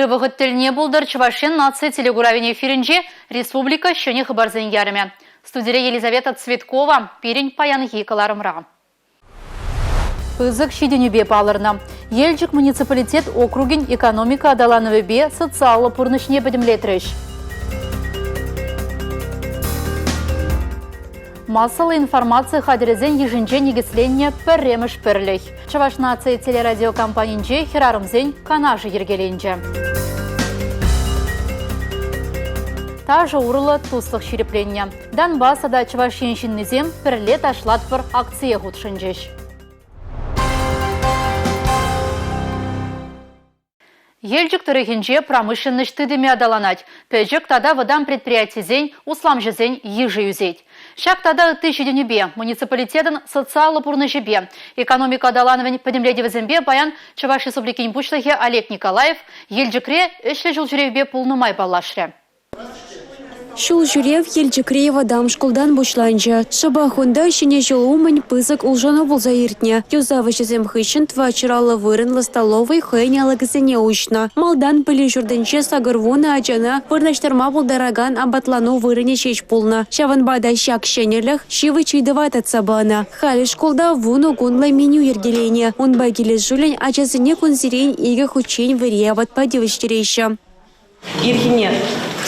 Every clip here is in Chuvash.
Ырӑ вӑхӑт тӗлне пултӑр Чӑваш Ен наци телекуравӗн эфирӗнче республика ҫӗнӗ хыпарсен ярӑмӗ. Студире Елизавета Цветкова пирӗн паянхи кӑларӑмра. Пысӑк ҫитӗнӳпе палӑрнӑ. Елчӗк муниципалитет округӗн экономика аталанӑвӗпе социаллӑ пурнӑҫне пӗтӗмлетрӗҫ. Массӑллӑ информаци хатӗрӗсен йышӗнче никӗсленнӗ пӗрремӗш пӗрлӗх. Чӑваш наци телерадиокомпанинче хӗрарӑмсен канашӗ йӗркеленчӗ. Ташӑ урлӑ туслӑх ҫирӗпленнӗ. Донбасс тата Чӑваш Ен ҫыннисем пӗрле ташлатпӑр акцие хутшӑнчӗҫ. Елчӗк тӑрӑхӗнче промышленноҫ тытӑмӗ аталанать. Пӗчӗк тата вӑтам предприятисен, усламҫӑсен йышӗ ӳсет. Ҫак тата ытти ҫитӗнӳпе, муниципалитетӑн социаллӑ пурнӑҫӗпе, экономика аталанӑвӗн пӗтӗмлетӗвӗсемпе паян Чӑваш Республикин Пуҫлӑхӗ Олег Николаев Елчӗкре ӗҫлӗ ҫулҫӳревпе пулнӑ май паллашрӗ. Ҫул ҫӳрев Елчӗкри вӑтам шкултан пуҫланчӗ. Шӑпах унта Ҫӗнӗ ҫул умӗн пысӑк улшӑну пулса иртнӗ. Юсав ӗҫӗсем хыҫҫӑн тӑватҫӗр вырӑнлӑ столовӑй хӑйӗн алӑкӗсене уҫнӑ. Малтан пӗлӳ ҫуртӗнче 80 ачана вырнаҫтарма пултаракан апатлану вырӑнӗ ҫеҫ пулнӑ. Ҫавӑнпа та ҫак ҫӗнӗлӗх ҫивӗч ыйтӑва татса панӑ. Халӗ шкулта вунӑ кунлӑ меню йӗркеленӗ. Унпа килӗшӳллӗн ачасене кунсерен икӗ хутчен вӗри апатпа тивӗҫтереҫҫӗ. Ирхине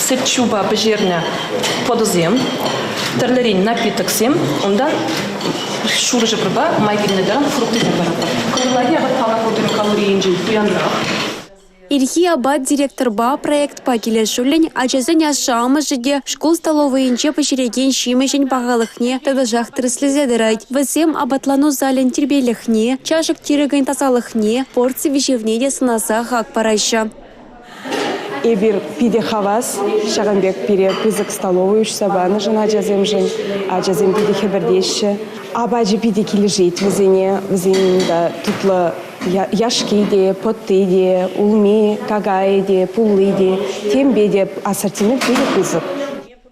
сӗт-ҫупа пӗҫернӗ пӑтӑсем, тӗрлӗрен напитоксем, унтан шурӑ ҫӑкӑрпа май килнӗ таран фруктӑсем паратпӑр. Кӑнтӑрлахи апат паллах вӑл калори енчен пуянрах. Ирхи апат директорпа проектпа килӗшӳллӗн ачасен ашшӗ-амӑшӗ те шкул столовӑйӗнче пӗҫерекен ҫимӗҫӗн пахалӑхне тӑтӑшах тӗрӗслесе тӑрать. Вӗсем апатлану залӗн тирпейлӗхне, чашӑк-тирӗкӗн тасалӑхне, порци виҫевне те сӑнаса хак параҫҫӗ. Эпир питӗ хавас ҫакӑн пек пире пысӑк столовӑй уҫса панӑшӑн ачасемшӗн. Ачасем питӗ хӗпӗртеҫҫӗ. Апачӗ питӗ килӗшет вӗсене. Вӗсен та тутлӑ яшки те, пӑтти те, улми какайӗ те, пулли те, темпе те ассортимент питӗ пысӑк.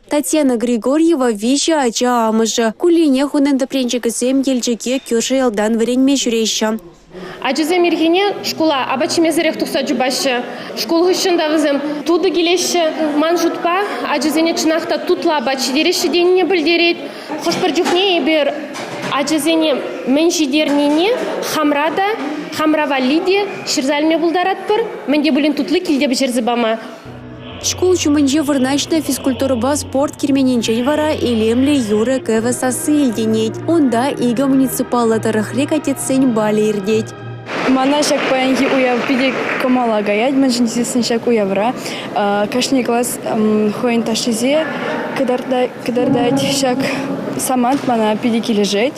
Татьяна Григорьева виҫӗ ача амӑшӗ. Кулленех унӑн тӗпренчӗкӗсем Елчӗке кӳршӗ ялтан вӗренме ҫӳреҫҫӗ. Ачасем ирхине шкула апат ҫимесӗрех тухса чупаҫҫӗ. Шкул хыҫҫӑн та вӗсем тутӑ килеҫҫӗ. Ман шутпа, ачасене чӑнах та тутлӑ апат ҫитереҫҫӗ тенине пӗлтерет. Хӑш-пӗр чухне эпир ачасене мӗн ҫитернине хамра та, хамра валли те ҫырса илме пултаратпӑр. Мӗн те пулин тутли килте пӗҫерсе пама. Шкул ҫумӗнче вырнаҫнӑ физкультурӑпа спорт керменӗнчен вара илемлӗ юрӑ-кӗвӗ сасси илтӗнет. Унта икӗ муниципаллӑ тӑрӑхри кадетсен балӗ иртет. Мана ҫак паянхи уяв питӗ кӑмӑла каять, мӗншӗн тесессӗн ҫак уявра кашни класс хӑйӗн ташшисе кӑтартать. Ҫак самант мана питӗ килӗшет.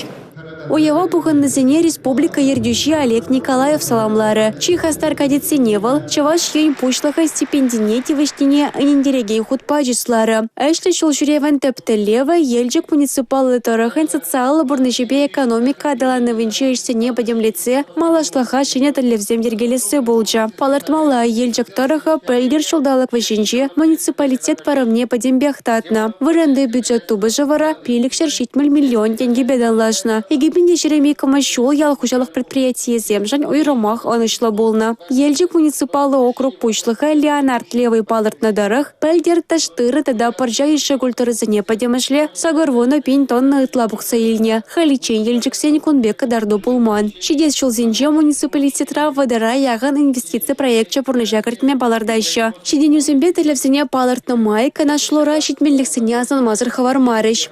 Уява пухӑннисене республика ертӳҫи Олег Николаев саламларӗ. Чи хастар кадетсене вӑл Чӑваш Ен Пуҫлӑхӗн стипендине тивӗҫнине ӗнентерекен хутпа чысларӗ. Ӗҫлӗ ҫул ҫӳревӗн тӗп тӗллевӗ – Елчӗк муниципаллӑ тӑрӑхӗн социаллӑ пурнӑҫӗпе экономика аталанӑвӗнчи ӗҫсене пӗтӗмлетсе малашлӑха ҫӗнӗ тӗллевсем йӗркелесси пулчӗ. Палӑртмалла, Елчӗк тӑрӑхӗ пӗлтӗр ҫулталӑк вӗҫӗнче муниципалитет парӑмне пӗтӗмпех татнӑ. Вырӑнти бюджет тупӑшӗ вара 570 миллион тенкӗпе танлашнӑ. 2022 ҫул ял хуҫалӑх предприятийӗсемшӗн уйрӑмах ӑнӑҫлӑ пулнӑ. Елчӗк муниципаллӑ округ пуҫлӑхӗ Леонард Левый палӑртнӑ тӑрӑх, пӗлтӗр тӗш-тырӑ тата пӑрҫа йышши культурӑсене пӗтӗмӗшле 80 пин тонна ытла пухса илнӗ. Халиччен Елчӗксен кун пек кӑтарту пулман. Ҫитес ҫулсенче муниципалитетра вӑтӑра яхӑн инвестици проекчӗ пурнӑҫа кӗртме палӑртаҫҫӗ. Ҫитӗнӳсемпе тӗллевсене палӑртнӑ май канашлура ҫитменлӗхсене асӑнмасӑр хӑвармарӗҫ.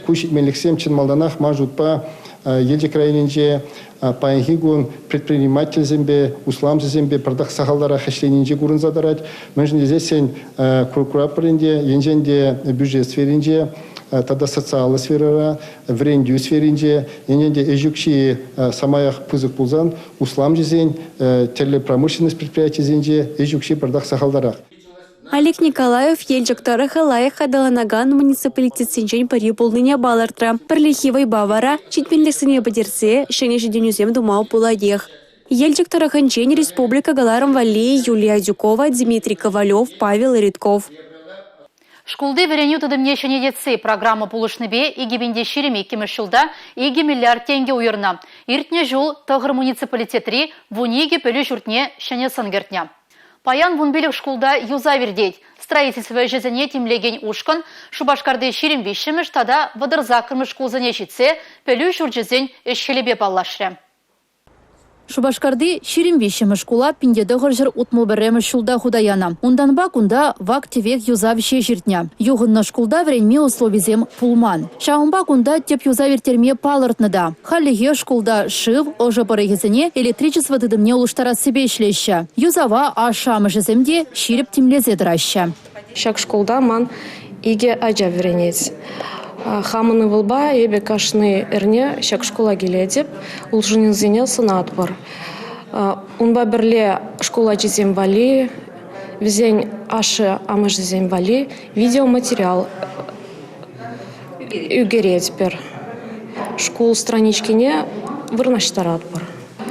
Ку ҫитменлӗхсем чӑн малтанах ман шутпа Елчӗк районӗнче паянхи кун предпринимательсемпе, усламҫӑсемпе пӗртак сахалтарах ӗҫленинче курӑнса тӑрать. Мӗншӗн тесессӗн куратпӑр ӗнтӗ, енчен те бюджет сферинче тата социаллӑ сферӑра, вӗрентӳ сферинче, енчен те ӗҫ укҫи самаях пысӑк пулсан, усламҫӑсен тӗрлӗ промышленность предприятийӗсенче ӗҫ укҫи пӑртак сахалтарах. Олег Николаев Елчӗк тӑрӑхӗ лайӑх аталанакан муниципалитетсенчен пӗри пулнине палӑртрӗ. Пӗрлехи вӑйпа вара ҫитменлӗхсене пӗтерсе ҫӗнӗ ҫитӗнӳсем тума пулатех. Елчӗк тӑрӑхӗнчен республика кӑларӑм валли Юлия Адюкова, Дмитрий Ковалев, Павел Ритков. Шкулти вӗренӳ тытӑмне ҫӗнетесси программа пулӑшнипе 2022 ҫулта 2 миллиард тенкӗ уйӑрнӑ. Иртнӗ ҫул тӑхӑр муниципалитетри 12 пӗлӳ ҫуртне ҫӗнӗ сӑн кӗртнӗ. Паян 15 шкулта юсав иртет. Строительство ӗҫӗсене тимлекен ушкӑн Шупашкарти 23-мӗш тата 38-мӗш шкулсене ҫитсе пӗлӳ ҫурчӗсен ӗҫ-хӗлӗпе паллашрӗ. Шупашкарти 23-мӗш шкула 1961-мӗш ҫулта хута янӑ. Унтанпа кунта вак-тӗвек юсав ҫеҫ иртнӗ. Юхӑннӑ шкулта вӗренме условисем пулман. Ҫавӑнпа кунта тӗп юсав ирттерме палӑртнӑ та. Хальлӗхе шкулта шыв, ӑшӑ пӑрӑхӗсене электричество тытӑмне улӑштарассипе ӗҫлеҫҫӗ. Юсава ашшӗ-амӑшӗсем те ҫирӗп тимлесе тӑраҫҫӗ. Ҫак шкулта ман икӗ ача вӗренет. Хамӑн ывӑлпа эпӗ кашни эрне ҫак шкула килетӗп, улшӑнусене сӑнатпӑр. Унпа пӗрле шкул ачисем валли, вӗсен ашшӗ-амӑшӗсем валли видеоматериал ӳкеретпӗр. Шкул страничкине вырнаҫтаратпӑр.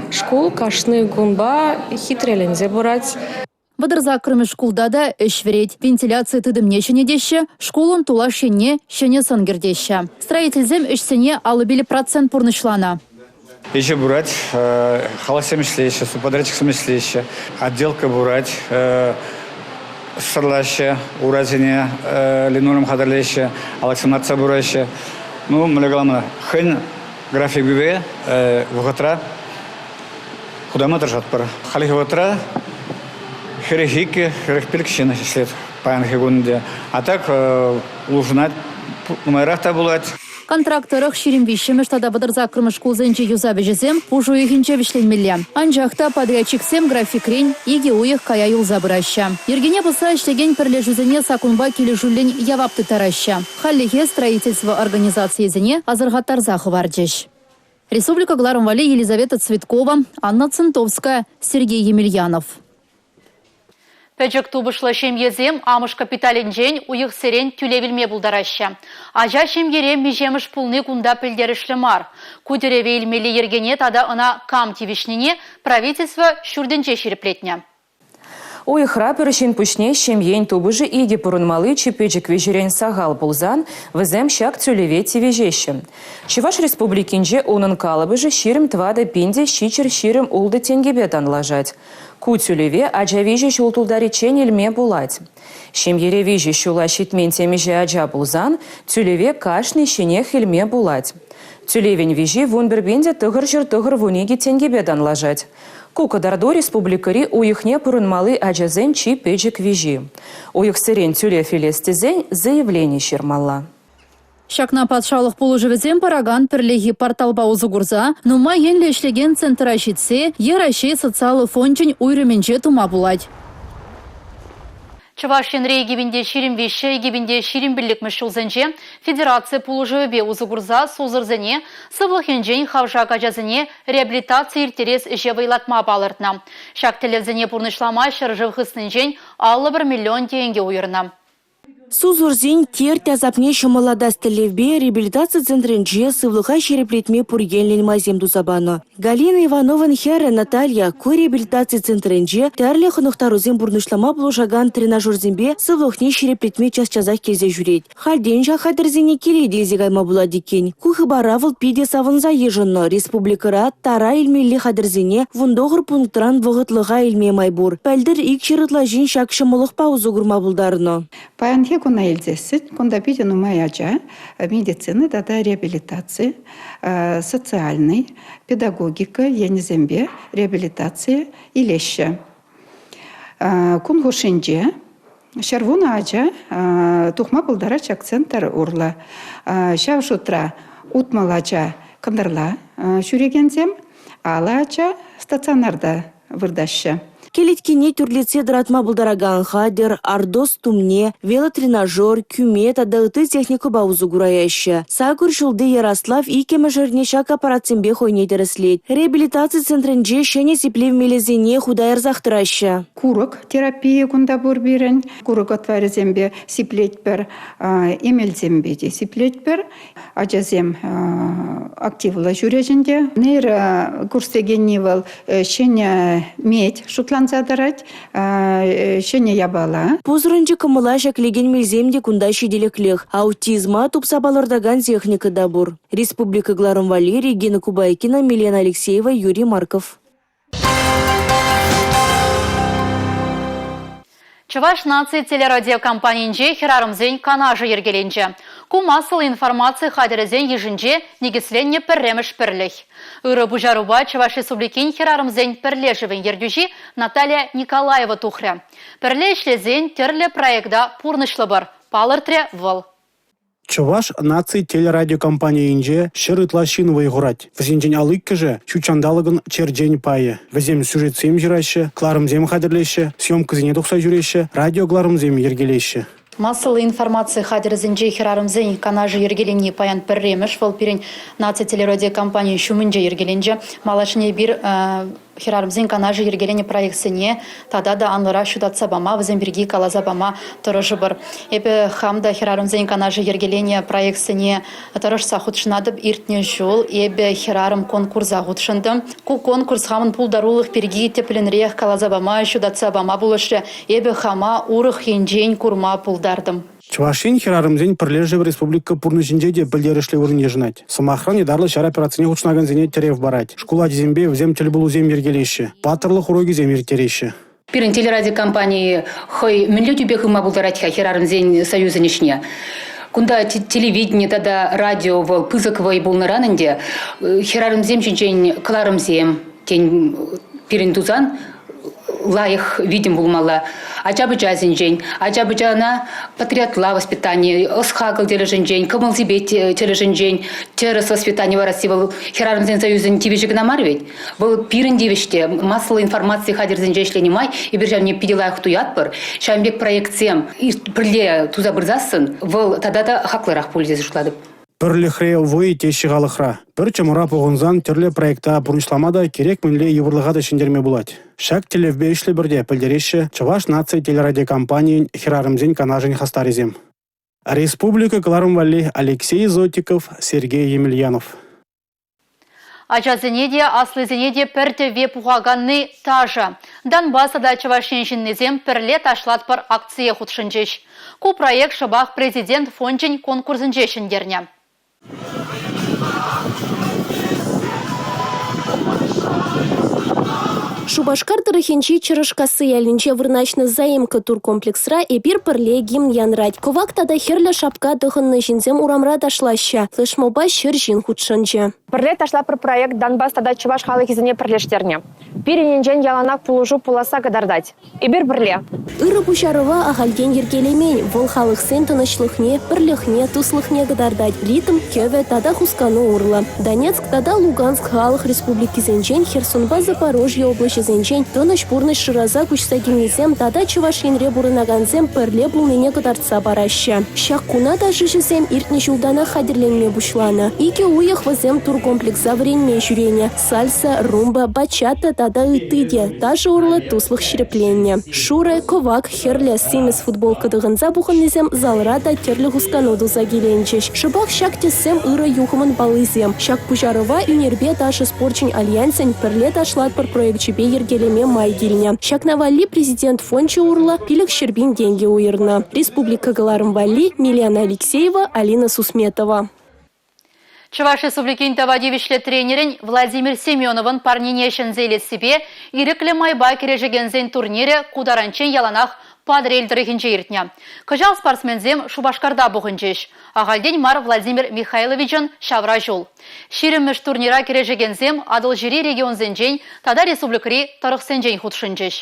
Шкул кашни кунпа хитреленсе пырать. 38-мӗш шкулта та ӗҫ вӗрет. Вентиляци тытӑмне ҫӗнетеҫҫӗ, шкулӑн тулаш енне ҫӗнӗ сӑн кӗртеҫҫӗ. Строительсем ӗҫсене 55 процент пурнӑҫланӑ. Ӗҫӗ пырать, халӑхсем ӗҫлеҫҫӗ, субподрядчиксем ӗҫлеҫҫӗ, отделка пырать, сӑрлаҫҫӗ, урасене линолеум хатӗрлеҫҫӗ, алӑксем лартса пыраҫҫӗ. Ну, мӗнле калама, хӑйӗн графикӗпе вӑхӑтра Хутама тӑрӑшатпӑр. Хальхи вӑхӑтра 42, 45 ҫын ӗҫлет паянхи кун ӗнтӗ. А так улшӑнать, нумайрах та пулать. Контракт тӑрӑх 23-мӗш тата 38-мӗш шкулсенчи юсав ӗҫӗсем пуш уйӑхӗнче вӗҫленмелле. Анчах та подрядчиксем графикрен икӗ уйӑх кая юлса пыраҫҫӗ. Йӗркене пӑсса ӗҫлекен пӗрлешӳсене саккунпа килӗшӳллӗн явап тыттараҫҫӗ. Хальлӗхе строительство организацийӗсене асӑрхаттарса хӑварчӗҫ. Республика кӑларӑм валли Елизавета Цветкова, Анна Центовская, Сергей Емельянов. Пӗчӗк тупӑшлӑ ҫемьесем амӑш капиталӗнчен уйӑхсерен тӳлев илме пултараҫҫӗ. Ача ҫемьере миҫемӗш пулни кунта пӗлтерӗшлӗ мар. Ку тӗреве илмелли йӗркене тата ӑна кам тивӗҫнине правительство ҫуртӗнче ҫирӗплетнӗ. Уйӑхра пӗр ҫын пуҫне ҫемьен тупӑшӗ икӗ пурӑнмалли чи пӗчӗк виҫерен сахал пулсан вӗсем ҫак тӳлеве тивӗҫеҫҫӗ. Чӑваш Республикинче унӑн калӑпӑшӗ 24 пин те 726 тенкӗпе танлашать. Ку тӳлеве ача виҫӗ ҫул тултариччен илме пулать. Ҫемьере виҫӗ ҫула ҫитмен темиҫе ача пулсан тӳлеве кашни ҫинех илме пулать. Тӳлевӗн виҫи 11 пин те 992 тенкӗпе танлашать. Ку кӑтарту республикӑри уйӑхне пурӑнмалли ачасен чи пӗчӗк виҫи. Уйӑхсерен тӳлев илес тесен заявлени ҫырмалла. Ҫакна патшалӑх пулӑшӑвӗсем паракан пӗрлехи порталпа усӑ курса нумай енлӗ ӗҫлекен центра ҫитсе е Раҫҫей социаллӑ фончӗн уйрӑмӗнче тума пулать. Чӑваш Енре 2023 2025 ҫулсенче федераци пулӑшӑвӗпе усӑ курса сусӑрсене, сывлӑх енчен хавшак ачасене реабилитаци ирттерес ӗҫе вӑйлатма палӑртнӑ. Ҫак тӗллевсене пурнӑҫлама ҫӗршыв хыснинчен 51 миллион тенкӗ уйӑрнӑ. Сусӑрсен терт-асапне ҫӑмӑллатас тӗллевпе реабилитаци центрӗнче сывлӑха ҫирӗплетме пур енлӗн майсем туса панӑ. Галина Иванован хӗрӗ Наталья ку реабилитаци центрӗнче тӗрлӗ хӑнӑхтарусем пурнӑҫлама пулӑшакан тренажерсемпе сывлӑхне ҫирӗплетме час-часах килсе ҫӳрет. Хальтен ҫак хатӗрсене киле те илсе кайма пулать иккен. Ку хыпара вӑл питӗ савӑнса йышӑннӑ. Республикӑра тара илмелли хатӗрсене 19 пунктран вӑхӑтлӑха илме май пур. Пӗлтӗр 200 ытла ҫын ҫак ҫӑмӑллӑхпа усӑ курма пултарнӑ. Паянхи куна илсессӗн кунта питӗ нумай ача медицина тата реабилитаци социальнӑй, педагогика енӗсемпе реабилитаци илеҫҫӗ. Кун хушшинче 110 ача тухма пултарать ҫак центр урлӑ. Ҫав шутра 60 ача кӑнтӑрла ҫӳрекенсем, 50 ача стационарта выртаҫҫӗ. Кӗлеткене тӳрлетсе тӑратма пултаракан хатӗр, артоз тумне, велотренажер, кӳме тата ытти техникӑпа усӑ кураяҫҫӗ. Сакӑр ҫулти Ярослав иккӗмӗш эрне ҫак аппаратсемпе хӑйне тӗрӗслет. Реабилитаци центрӗнче ҫӗнӗ сиплев мелӗсене хута ярсах тӑраҫҫӗ. Курӑк терапийӗ кунта пур пирӗн. Курӑк отварӗсемпе сиплетпӗр, эмелсемпе те сиплетпӗр. Ачасем активлӑ ҫӳреҫ ӗнтӗ. Нейрокурс текенни вӑл ҫӗнӗ медь шутланса тӑрать, ҫӗнӗ япала. Пусӑрӑнчӑк кӑмӑла ҫӗклекен мелсем те кунта ҫителӗклех. Аутизма тупса палӑртакан техника та пур. Республика кӑларӑм валли Регина БАЙКИНА, Милена Чӑваш наци телерадиокомпанийӗнче хӗрарӑмсен канашӗ йӗркеленчӗ. Ку массӑллӑ информаци хатӗрӗсен йышӗнче никӗсленнӗ пӗрремӗш пӗрлӗх. Ырӑ пуҫарупа Чӑваш Республикин хӗрарӑмсен пӗрлешӗвӗн ертӳҫи Наталья Николаева тухрӗ. Пӗрле ӗҫлесен тӗрлӗ проекта пурнӑҫлӑпӑр, палӑртрӗ вӑл. Чӑваш наци телерадиокомпанийӗнче 100 ытла ҫын вӑй хурать. Вӗсенчен 52-шӗ – ҫут ҫанталӑкӑн черчен пайӗ. Вӗсем сюжетсем ҫыраҫҫӗ, кӑларӑмсем хатӗрлеҫҫӗ, съемкӑсене тухса ҫӳреҫҫӗ, радиокӑларӑмсем йӗркелеҫҫӗ. Массӑллӑ информаци хатӗрӗсенче хӗрарӑмсен канашӗ йӗркеленни паян пӗрремӗш. Вӑл пирӗн наци телерадиокомпанийӗн ҫумӗнче йӗркеленчӗ. Малашне эпир Хӗрарӑмсен канашӗ йӗркеленӗ проектсене тата та анлӑрах ҫутатса пама, вӗсем пирки каласа пама тӑрӑшӑпӑр. Эпӗ хам та Хӗрарӑмсен канашӗ йӗркеленӗ проектсене тӑрӑшса хутшӑнатӑп. Иртнӗ ҫул эпӗ хӗрарӑм конкурса хутшӑнтӑм. Ку конкурс хамӑн пултарулӑх пирки тӗплӗнрех каласа пама, ҫутатса пама пулӑшрӗ. Эпӗ хама урӑх енчен курма пултартӑм. Чӑваш Ен хӗрарӑмсен пӗрлешӗвӗ республика пурнӑҫӗнче те пӗлтерӗшлӗ вырӑн йышӑнать. Сӑмахран, ятарлӑ ҫар операцине хутшӑнакансене тӗрев парать. Шкул ачисемпе вӗсем тӗл пулусем йӗркелеҫҫӗ, паттӑрлӑх урокӗсем ирттереҫҫӗ. Пирӗн телерадиокомпани хӑй мӗнле тӳпе хывма пултарать-ха хӗрарӑмсен союзӗн ӗҫне? Кунта телевидени тата радио вӑл пысӑк вӑй пулнӑран ӗнтӗ хӗрарӑмсем ҫинчен кӑларӑмсем, тен, пирӗн тусан лайӑх витӗм пулмалла. Ача-пӑчасенчен, ача-пӑчана патриотла воспитани, ӑс-хакӑл тӗлӗшӗнчен, кӑмӑл-сипет тӗлӗшӗнчен тӗрӗс воспитани парасси вӑл хӗрарӑмсен союзӗн тивӗҫӗ кӑна мар вӗт. Вӑл пирӗн тивӗҫ те. Массӑллӑ информаци хатӗрӗсенче ӗҫленӗ май эпир ҫавне питӗ лайӑх туятпӑр. Ҫавӑн пек проектсем пӗрле туса пырсассӑн вӑл тата та хаклӑрах пулӗ тесе шутлатӑп. Пӗрлӗхре вӑй теҫҫӗ халӑхра. Пӗр чӑмӑра пухӑнсан тӗрлӗ проекта пурнӑҫлама та кирек мӗнле йывӑрлӑха та ҫӗнтерме пулать. Ҫак тӗллевпе ӗҫлӗпӗр те пӗлтереҫҫӗ Чӑваш наци телерадиокомпанийӗн хӗрарӑмсен канашӗн хастарӗсем. Республика кӑларӑм валли Алексей Зотиков, Сергей Емельянов. Ачасене те, аслисене те пӗр тӗвве пухаканни – ташӑ. Донбасс тата Чӑваш Ен ҫыннисем Пӗрле ташлатпӑр акцие хутшӑнчӗҫ. Ку проект шӑпах Президент фончӗн конкурсӗнче ҫӗнтернӗ. Шупашкар тӑрӑхӗнчи Чӑрӑшкасси ялӗнче вырнаҫнӑ «Заимка» туркомплексра «Эпир пӗрле» гимн янрать. Кӑвак тата хӗрлӗ шапка тӑхӑннӑ ҫынсем урамра ташлаҫҫӗ. Флешмоба 100 ҫын хутшӑнчӗ. Пӗрле ташлатпӑр проект Донбасс тата чӑваш халӑхӗсене пӗрлештернӗ. Пирӗн енчен яланах пулӑшу пуласса кӑтартать. Эпир пӗрле. Ырӑ пуҫарӑва ахальтен йӗркелемен. Вӑл халӑхсен тӑнӑҫлӑхне, пӗрлӗхне, туслӑхне кӑтартать. Ритм, кӗвӗ тата хускану урлӑ. Донецк тата Луганск халӑх республикисенчен, Херсонпа Запорожье облаҫӗсенчен тӑнӑҫ пурнӑҫ шыраса куҫса килнисем тата Чӑваш Енре пурӑнакансем пӗрле пулнине кӑтартса параҫҫӗ. Ҫак куна ташӑҫӑсем иртнӗ ҫултанах хатӗрленме пуҫланӑ. Икӗ уйӑх вӗсем туркомплекса вӗренме ҫӳренӗ. Сальса, румба, бачата тата ытти те ташӑ урлӑ туслӑх ҫирӗпленнӗ. Шурӑ, кӑвак, хӗрлӗ, симӗс футболка тӑхӑнса пухӑннисем залра та тӗрлӗ хускану туса киленчӗҫ. Шӑпах ҫак тӗссем ырӑ юхӑмӑн паллисем. Ҫак пуҫарӑва ӳнерпе ташӑ спорчӗн альянсӗн «Пӗрле ташлатпӑр» проекчӗпе йӗркелеме май килнӗ. Ҫакна валли Президент фончӗ урлӑ 500 пин тенкӗ уйӑрнӑ. Республика кӑларӑм валли Милена Алексеева, Алина Сусметова. Чӑваш Республикин тава тивӗҫлӗ тренерӗн Владимир Семеновӑн парнине ҫӗнсе илессипе ирӗклӗ майпа кӗрешекенсен турнирӗ ку таранччен яланах Патӑрьел тӑрӑхӗнче иртнӗ. Кӑҫал спортсменсем Шупашкарта пухӑнчӗҫ. Ахальтен мар Владимир Михайловичӑн ҫавра ҫул. Ҫирӗммӗш турнира кӗрешекенсем Атӑлҫири регионсенчен тата республикӑри тӑрӑхсенчен хутшӑнчӗҫ.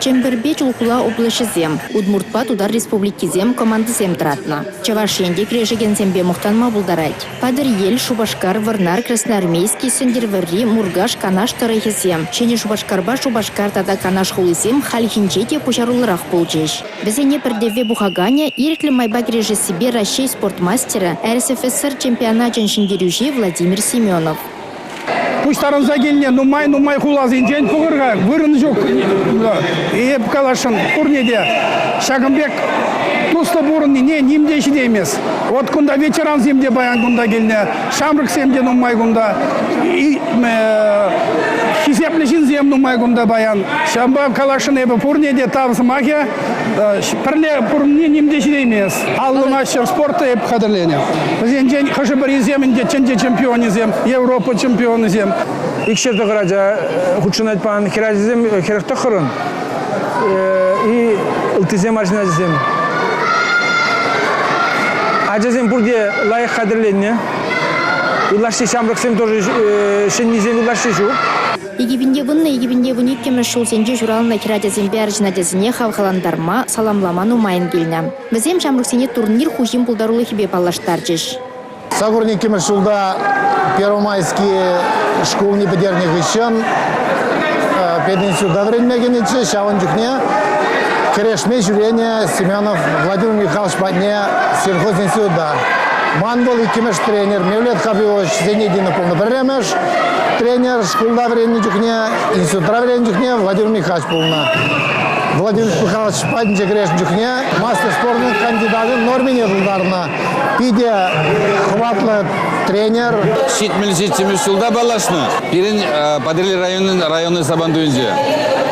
Чӗмпӗрпе Чулхула облаҫӗсем, Удмуртпа Тутар республикисем командӑсем тӑратнӑ. Чӑваш Ен те кӗрешекенсемпе мухтанма пултарать. Патӑрьел, Шупашкар, Вӑрнар, Красноармейски, Сӗнтӗрвӑрри, Муркаш, Канаш тӑрӑхӗсем, Ҫӗнӗ Шупашкарпа Шупашкар тата Канаш хулисем хальхинче те пуҫаруллӑрах пулчӗҫ. Вӗсене пӗр тӗвве пухаканӗ ирӗклӗ майпа кӗрешессипе Раҫҫей спорт мастерӗ, РСФСР чемпионачӗн ҫӗнтерӳҫи Владимир Семенов. Пуҫтарӑнса килнӗ нумай-нумай хуласенчен пухӑр-ха, вырӑн ҫук. Эп каласшӑн пурне те ҫакӑн пек туслӑ пурӑннине ним те ҫитеймест. Вот кунта ветерансем те паян кунта килнӗ, ҫамрӑксем те нумай кунта, хисеплӗ ҫынсем нумай кунта паян. Ҫавӑнпа каласшӑн эпӗ пурне те тав сӑмахӗ. Пӗрле пурӑнни ним те ҫитеймест. 50 мастер спорта эп хатӗрленӗ. Вӗсенчен хӑшӗ-пӗрисем ӗнтӗ тӗнче чемпионӗсем, Европа чемпионӗсем. Икҫӗр тӑхӑр ача хутшӑнать пан, хӗрачасем 49-ӑн. и ыттисем арҫын ачасем. Ачасем пурте лайӑх хатӗрленнӗ. Ытлашши ҫамрӑксем тоже ҫӗннисем ытлашши ҫук. 2010-2012 ҫулсенче ҫуралнӑ хӗрачасемпе арҫын ачасене хавхалантарма, саламлама нумайӑн килнӗ. Вӗсем ҫамрӑксене турнир хуҫин пултарулӑхӗпе паллаштарчӗҫ. 82-мӗш ҫулта Первомайски шкулне пӗтернӗ хыҫҫӑн пединститута вӗренме кӗнӗччӗ. Ҫавӑн чухне кӗрешме ҫӳренӗ Семенов Владимир Михайлович патне сельхозинститута. Ман вӑл иккӗмӗш тренер Мевлет Хабибович Зенединов пулнӑ пӗрремӗш тренер шкулта вӗреннӗ чухне, институтра вӗреннӗ чухне Владимир Михайлович пулнӑ. Владимир Михайлович патӗнче кӗрешнӗ чухне мастер спортӑн кандидачӗн нормине тултарнӑ. Питӗ хӑватлӑ тренер. 77-мӗш ҫулта паллашнӑ. Пирӗн Патӑрьел районӗн районный Сабантуйӗнче.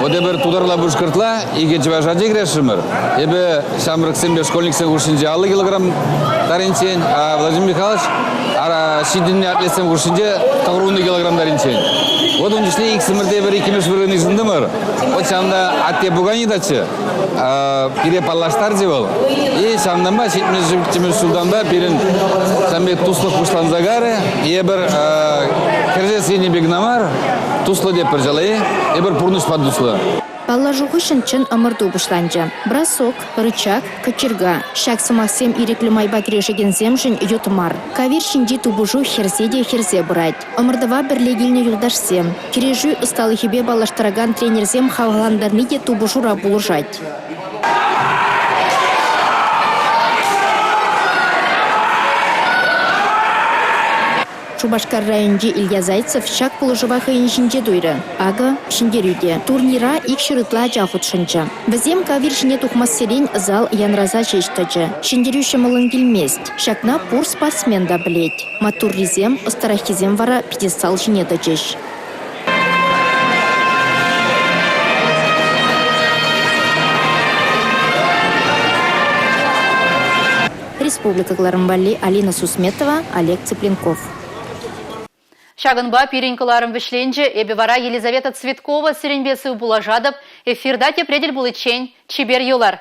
Вот эпир тутарла-пушкӑртла икӗ чӑваш ачи кӗрешрӗмӗр. Эпӗ ҫамрӑксемпе школьниксен хушшинче 50 килограмм таринчен, а Владимир Михайлович ара ҫитӗннӗ атлетсем хушшинче 90 килограмм таринчен. Вот ун чухне иксӗмӗр те пӗр иккӗмӗш вырӑн йышӑнтӑмӑр. Вот ҫавӑнта атте пукани таччӗ. Пире паллаштарчӗ вӑл. И ҫавӑнтанпа 77-мӗш ҫултанпа пирӗн ҫавӑн пек туслӑх пуҫланса карӗ. Эпир кӗрсе синӗ пек кӑна мар, туслӑ тетпӗр ҫала-и? Эпир пурнӑҫпа туслӑ. Паллашу хыҫҫӑн чӑн ӑмӑрту пуҫланчӗ. Бросок, рычаг, кочерга. Ҫак сӑмахсем ирӗклӗ майпа кӗрешекенсемшӗн ют мар. Кавир ҫинчи тупӑшу хӗрсе те хӗрсе пырать. Ӑмӑртӑва пӗрле килнӗ юлташсем, кӗрешӳ ӑсталӑхӗпе паллаштаракан тренерсем хавхалантарни те тупӑшура пулӑшать. Шупашкар районӗнчи Илья Зайцев ҫак пулӑшӑва хӑйӗн ҫинче туйрӗ. Акӑ, ҫӗнтерӳ те. Турнира 200 ытла ача хутшӑнчӗ. Вӗсем кавир ҫине тухмассерен зал янраса ҫеҫ тӑчӗ. Ҫӗнтерӳ ҫӑмӑллӑн килмест. Ҫакна пур спортсмен та пӗлет. Маттуррисем, ӑстараххисем вара пьедестал ҫине тӑчӗҫ. Республика кӑларӑм валли Алина Сусметова, Олег Цыпленков. Ҫакӑнпа пирӗн кӑларӑм вӗҫленчӗ. Эпӗ вара Елизавета Цветкова сирӗнпе сывпуллашатӑп. Эфирта тепре тӗл пуличчен чипер юлар.